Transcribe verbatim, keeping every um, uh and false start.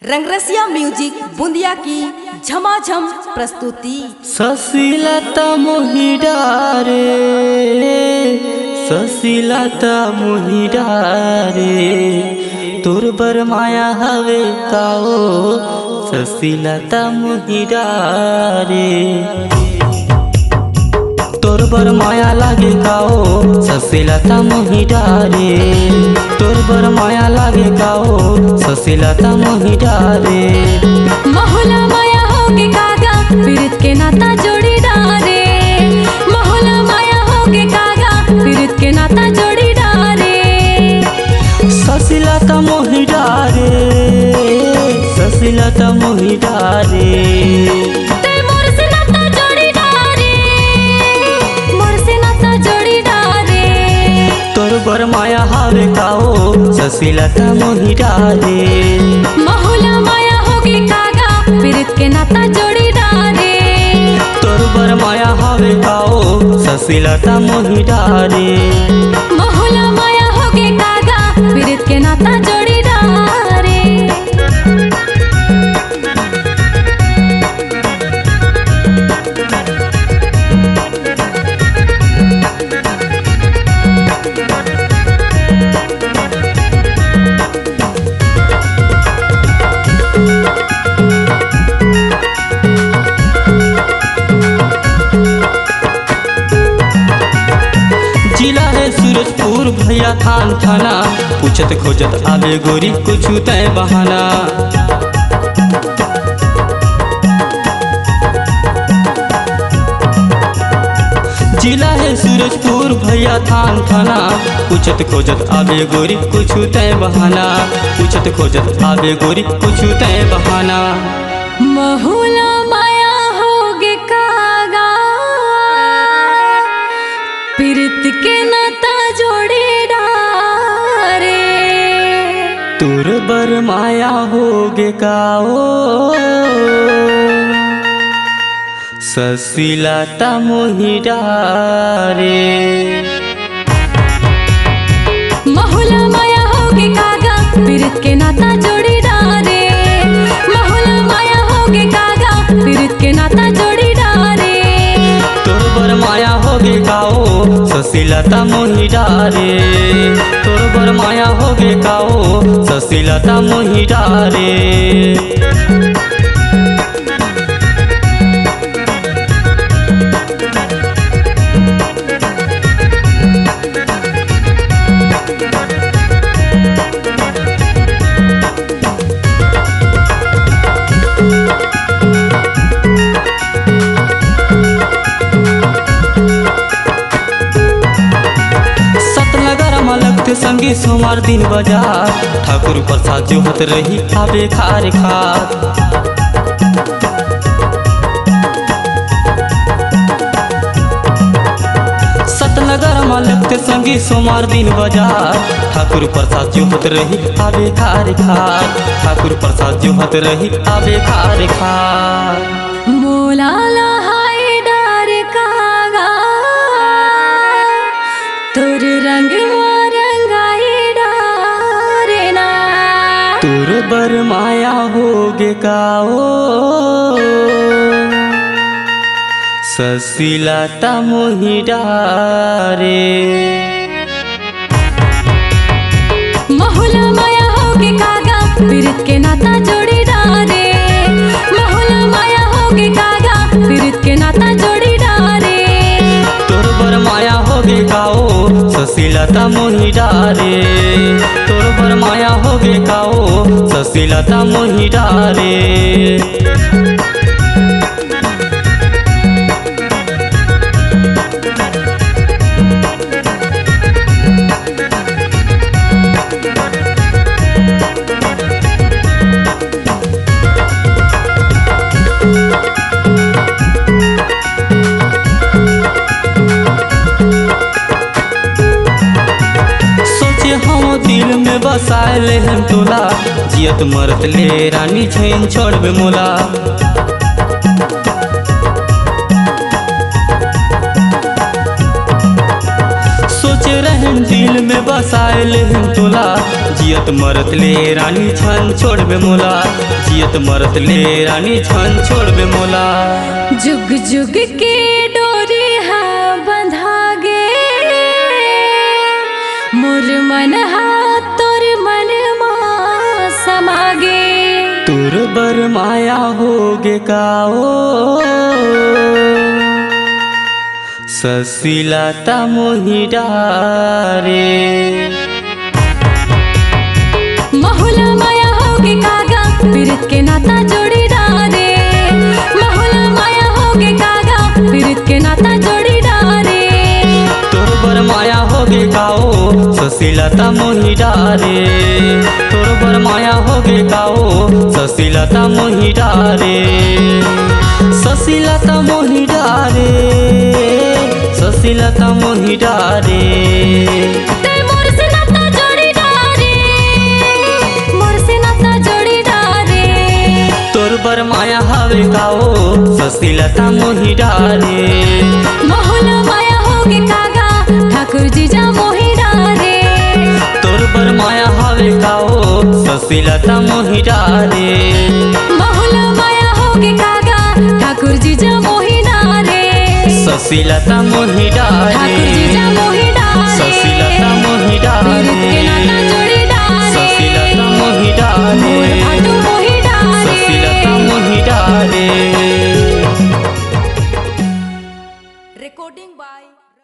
Rang Rasiya music bundiya की झमाझम प्रस्तुति। ससिलता मोहि डारे, ससिलता मोहि डारे, तोर बर माया हवे का ओ, ससिलता मोहि डारे। तोर बर माया लागे का ओ, ससिलता मोहि डारे। तोर बर माया लागे का ओ, ससिलता मोहि डारे। महुला माया होगे कागा, पीरित के नाता जोड़ी डारे। महुला माया होगे कागा, पीरित के नाता जोड़ी डारे। ससिलता मोहि डारे, ससिलता मोहि डारे। ते मोर से नाता जोड़ी डारे, मोर से नाता जोड़ी डारे। तोर बर माया हावे का ओ, ससिलता मोहि डारे। महुला माया होगे कागा, पीरित के नाता जोड़ी डारे। तोर बर माया हावे का ओ, ससिलता मोहि डारे। महुला माया होगे कागा, पीरित के नाता जोड़ी डारे। जिला हे सूरजपुर भैया थान थाना, पूछत खोजत आबे गोरी कुछु तय बहाना। जिला हे सूरजपुर भैया थान थाना, पूछत खोजत आबे गोरी कुछु तय बहाना, पूछत खोजत आबे गोरी कुछु तय बहाना। महुला माया होगे कागा, पीरित के नाता जोड़ी डारे। तोर बर माया होगे का ओ, ससिलता मोहि डारे। महुला माया होगे कागा, पीरित के नाता जोड़ी डारे। महुला माया होगे कागा, पीरित के नाता जोड़ी डारे। तोर बर माया होगे का ओ, ससिलता मोहि डारे। तोर बर माया होगे का ओ, ससिलता मोहि डारे। सतनगर म लगथे संगी सोमवार दिन बजार, ठाकुर प्रसाद जोहत रही आबे खार खार। सतनगर म लगथे संगी सोमवार दिन बजार, ठाकुर प्रसाद जोहत रही आबे खार खार, ठाकुर प्रसाद जोहत रही आबे खार खार। मोला लहाई डारे कागा, तोर रंग म रंगाई डारे ना। तोर बर माया होगे का ओ, ससिलता मोहि डारे। महुला माया होगे कागा, पीरित के नाता जोड़ी डारे। महुला माया होगे कागा, पीरित के नाता जोड़ी डारे। तोर बर माया होगे का ओ, ससिलता मोहि डारे। तोर बर माया होगे का ओ, ससिलता मोहि डारे। सोचे हंव दिल में बसाए ले हम तोला, जियत मरत ले रानी झन छोड़बे मोला। सोचे रहेन दिल में हंसाए ले हम तोला, जियत मरत ले रानी झन छोड़बे मोला, जियत मरत ले रानी झन छोड़बे मोला। जुग जुग के डोरी हा बंधा गे, मोर मन हा तोर मन मा समा गे। तोर बर माया होगे का ओ, ससिलता मोहि डारे। महू ला माया होगे का गा, पीरित के नाता जोड़ी डारे। महू ला माया होगे का गा, पीरित के नाता जोड़ी डारे। तोर बर माया होगे का ओ, ससिलता मोहि डारे। तोर बर माया होगे का ओ, ससिलता मोहि डारे। ससिलता मोहि डारे, ससिलता मोहि डारे। ते मोर से नाता जोड़ी डारे, मोर से नाता जोड़ी डारे। तोर बर माया हवे का ओ, ससिलता मोहि डारे। महू ला माया होगे का गा, ठाकुर जीजा मोहि डारे। तोर बर माया हवे का ओ, ससिलता मोहि डारे। महू ला माया होगे का गा, ठाकुर जीजा मोहि डारे। ससिलता मोहि डारे। ठाकुर जीजा मोहि डारे। ससिलता मोहि डारे।